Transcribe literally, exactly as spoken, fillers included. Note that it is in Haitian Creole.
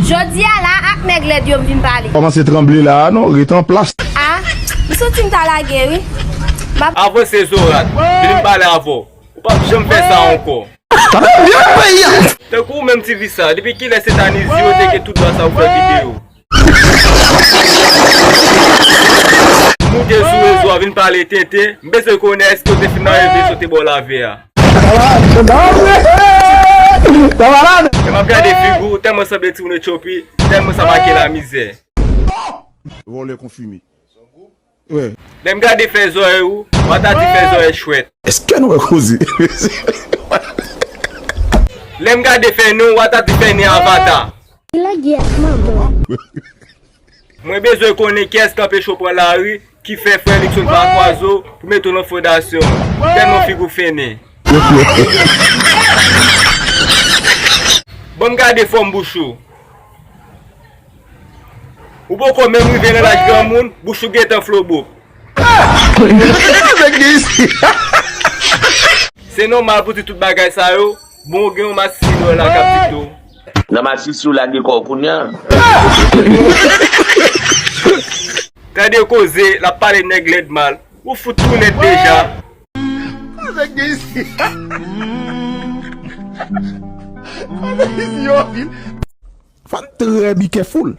Jodi a la, ak nèg lèd yo m vin pale. Kòmanse tranble la a non, ret an plas. A, m santi m ta lage wi. M ap Avanse Zorat, vin m pale avè w. Ou p ap janm fè sa ankò. Sa fè byen peyi a. Tankou ou menm ti vi sa, depi kilè se ta Nizi yo te gen tout dwa sa pou fè videyo? Moute sou rezo a vin pale tenten, m bezwen konnen èske w te fin nan reve sa w te ba w lave a. E m ap gade figi w, tèlman w sanble timoun Etyopi, tèlman sa make lamizè. Vòlè konfime. Lè m gade fè zòrèy ou, w ata di fè zòrèy chwèt. Èske nou wè koze? Lè m gade fè nen ou, w ata di fè nen avata. Mwen bezwen konnen kiyès k anpeche w pran lari, ki fè frè Luckson pa kwaze w pou mete w nan fondasyon. Tèlman figi w fennen. Ban m gade fòm bouch ou. Ou poko menm rive nan laj granmoun, bouch ou gentan flobo. Nèg de isi. Se nòmal pou di tout bagay sa yo, bon ou gen yon masisi dèyè w la k ap di tou. Nan masisi w lage kò w kounya. Tande koze, l ap pale nèg lèd mal. Ou fout tou lèd deja. Nèg de isi. Nèg de isi yo anpil. Fò n trè be careful.